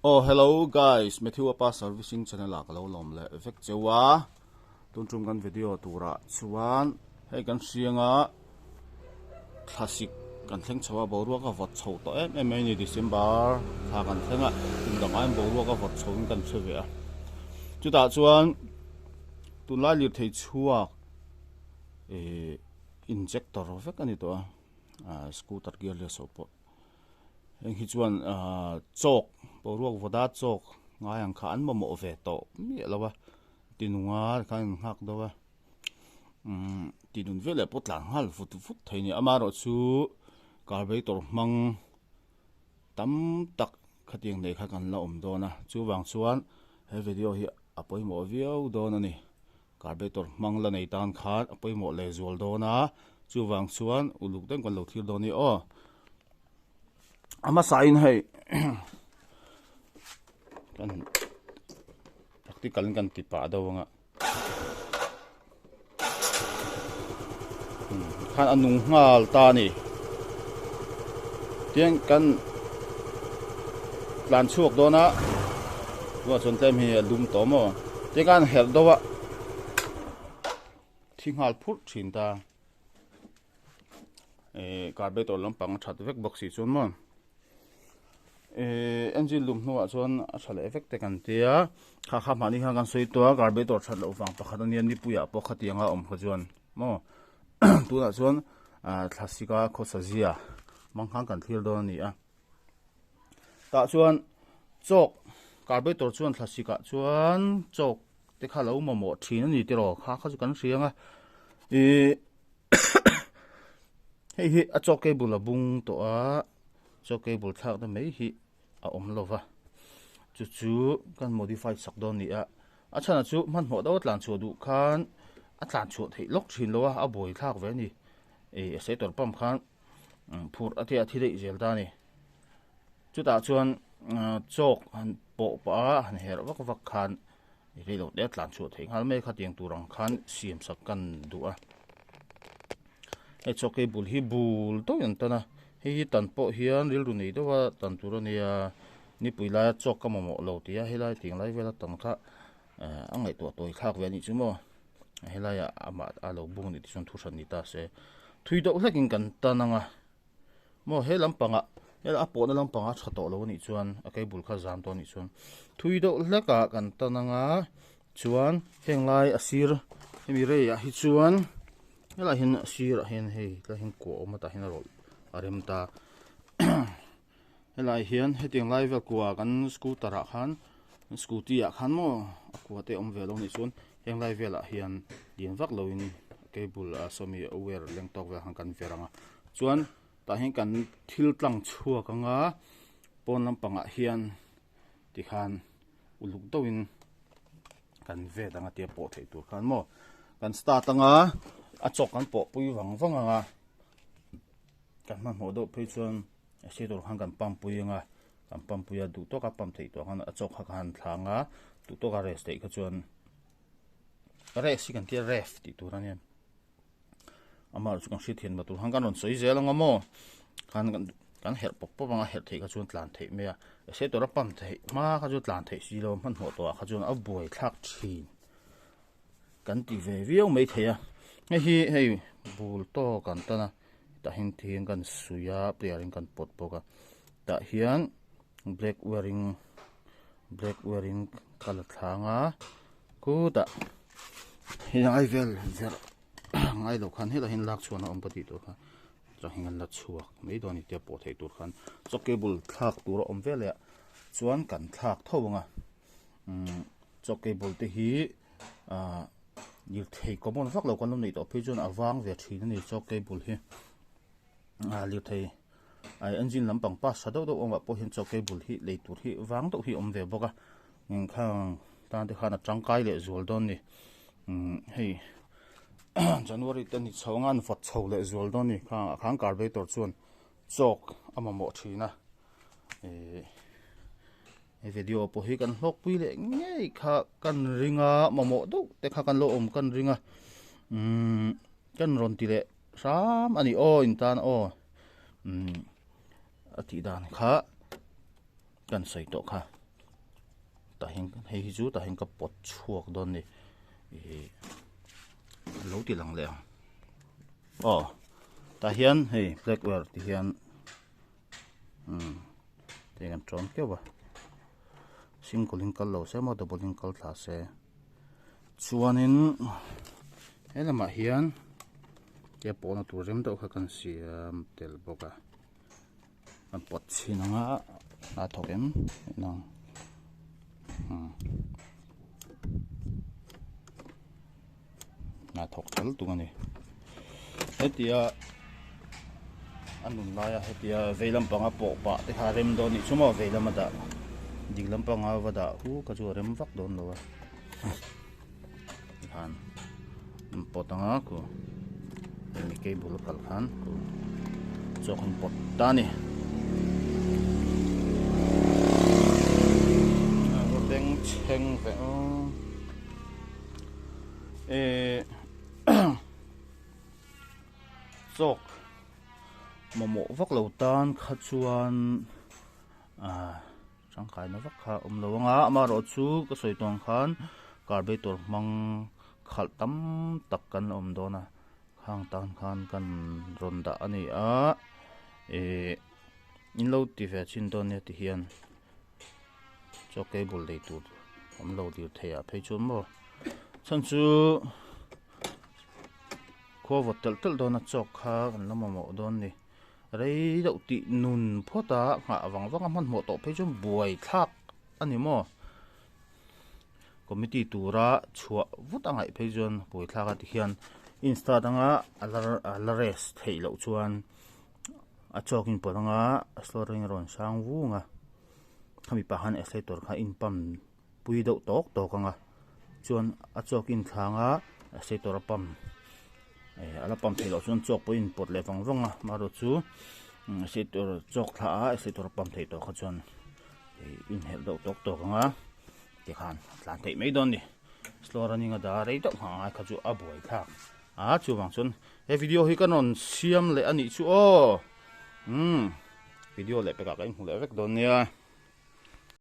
Oh hello guys Matthew apa servicing channel ah ka lo lawm leh vek cheu a tun tum kan video turah chuan hei kan hrianga thlasik kan thleng chho a boruak a vawt chho tawh em em mai a ni December thla kan thleng a kum dang aiin boruak a vawt chho in kan hre ve a chutah chuan tunlai lirthei chhuak ihh injector vek a ni tawh a ah scooter gear leh sawh pawh. Heng hi chuan ahh chawk boruak vawda chawk ngai ang kha an mamawh ve tawh miah lo a tinunga khan an nghak deuh a umm tinun veleh pawh tlan nghal vut vut thei a ni amaherawh chu carburetor hmang tam tak khatiang nei kha kan la awm dawn a chuvang chuan he video hi a pawimawh viau dawn a ni. Carburetor hmang la nei tan khan a pawimawh leh zual dawn a, chuvang chuan uluk deuh kan lo thlir dawn a ni aw. A hmasain hei kan practical in kan ti pah deuh ang a khan a nung nghal ta a ni tiang kan tlan chhuak dawn a tunah chuan tlem hi a lum tawh maw tiang khan herh deuh a thi nghal phurh thin ta eh carburetor lampang a that vek bawk si chuan maw eh engine lum hnuah chuan a tha leh vek te kan tia kha kha mahni khan kan sawi tawh a carburetor that loh vang pakhat ania nipuiah pawh khatiang a awm kha chuan maw tunah chuan ah thlasika khawsa zia hmang khan kan thlir dawn a ni a tah chuan chawk carburetor chuan thlasikah chuan chawk te kha lo mamawh thin a ni tiraw kha kha chu kan hria ang a ih hei hi a chaw cable a bung tawh a chaw cable thlak na mai hi a awm lo va chu chu kan modify sak dawn a ni a a chhan ah chu hmanhmawh deuh a tlan chhuah duh khan a tlan chhuah theih lawk thin lo a a buai thlak ve a ni ih a sei tawr pump khan phurh a tia a thi daih zel ta a ni chutah chuan chawk han pawh pah a han herh vak vak khan rei lo te a tlan chhuah theih nghal mai a khatiang tur ang khan siam sak kan duh a hei chaw cable hi bul deuhin an tan a hei hi tan pawh hian rilru nei deuh a tan tur a nia nipui laia chawk ka mamawh lo tih a helai tiang lai vela tan kha eh a ngaihtuah tawi thlak ve a nih chu maw helaiah amah a lo bung a nih te chuan thu hran ni ta se thui deuh hlekin kan tan ang a. Maw he lampangah hela a pawhna lampangah a tha tawh lo anih chuan a cable kha zam tawh anih chuan thui deuh hlekah kan tan anga chuan heng lai a sir hemi rei ah hi chuan helaiah hian a sirah hian hei tlaiah hian kua a awm a tah hian a rawlh a rem ta helaiah hian hetiang lai vel kua kan scooter ah khan scooty ah khan maw a kua te a awm ve lo anih chuan heng lai velah hian lian vak loin cable a sawmi wire leng tawk vel khan kan ver ang a. Chuan tah hian kan thil tlang chhuak anga pawn lampangah hian tikhan uluk deuhin kan vet anga tia pawh theih tur khan maw kan start anga a chawk kan pawh pui vang vang anga kan hmanhmawh deuh phei chuan a hriat tur khan kan pump pui anga kan pump pui a duh tawka pump theih tawh khan a chawk kha ka han thla anga duh tawka rest theih kha chuan rest hi kan tia ref tih tur ania. Amah chu kan hriat thian tur khan kan rawn sawi zel ang a maw khan kan herh pawp pawp ang a herh theih kha chuan tlan theih mai a se tura pump theih hma kha chu tlan theih si lo hmanhmawh tawh ah kha chuan a buai thlak thin kan ti ve viau mai thei a hei hi hei bul tawk an tan a tah hian thing kan suih a player in kan pawt bawk a tah hian black wearing black wearing ka la thlang a khutah hei ai vel verh ngai lo khan helaiah hian lak chhuahna awm ka tih tur kha chuan heng an la chhuak mai dawn a ni tia pawh theih tur khan chaw cable thlak tur a awm vel leh chuan kan thlak tho ang a umm chaw cable te hi ahh lirthei common vak lo kan lo neih tawh phei chuan a vang ve thin a ni chaw cable hi ah lirthei ah engine lampang pass tha deuh deuh awmah pawh hian chaw cable hi lei tur hi vang deuh hi a awm ve bawk a engkhang tan te khan a tangkai leh zual dawn a ni umm hei January te ni chho anga an vawt chho leh zual dawn a ni khangah khan carburetor chuan chawk a mamawh thin a ihh he video pawh hi kan hlawkpui leh ngei kha kan ring a mamawh deuh te kha kan lo awm kan ring a umm kan rawn ti leh hram a ni aw in tan aw umm a tih dan kha kan sawi tawh kha. Tah hian hei hi chu tah hian ka pawt chhuak dawn a ni ih lo ti lang leh ang aw tah hian hei black wire ti hian umm hei kan tawn keuh a single in kal lo se maw double in kal thla se chuanin he lamah hian tia pawhna tur rem deuh kha kan siam tel bawk a. Kan pawt chhin ang a a thawk em nang umm a thawk tel tung a ni hetia a nun laia hetia vei lampanga pawh pah te kha a rem dawn anih chu maw vei lama dah ding lampanga va dah hu kha chu a rem vak dawn lo a tikhan an pawt ang a khu hemi cable a kal khan khu chaw an pawt ta a ni a beng chheng ve aw eh chawk mamawh vak lo tan kha chuan ah. Tangkaina vak kha a awm lo ang a, amaherawhchu ka sawi tawng khan carburetor hmang khalh tam tak kan la awm dawn a, khang tan khan kan rawn dah a ni a, ih in lo ti ve chin dawn nia ti hian chaw cable lei tur awm lo dir thei ah phei chuan maw chhan chu khua vawt telh telh dawn a chawk kha kan la mamawh dawn a ni. Rei deuh tih nun phawt a nghah vang vang a hmanhmawh tawh phei chuan buai thlak a ni maw? Committee tura chhuah vut a ngaih phei chuan buai thlak a ti hian insta danga a la a la rest theih loh chuan a chawk in pawlh anga a slow ring a rawn sang vung a khami pah khan accelerator kha in pump pui deuh tawk tawk ang a chuan a chawk in thlang a accelerator a pump eh a la pump theih loh chuan chawk pawh in pawt leh vang vang a amaherawh chu accelerator chawk thla a accelerator a pump theih tawh kha chuan ih inhelh deuh tawk tawk ang a tikhan a tlan theih mai dawn a ni slow running a dah rei deuh nghah ngai kha chu a buai thlak a chuvang chuan he video hi ka rawn siam leh a nih chu aw umm video leh pekah ka inhmu leh vek dawn nia.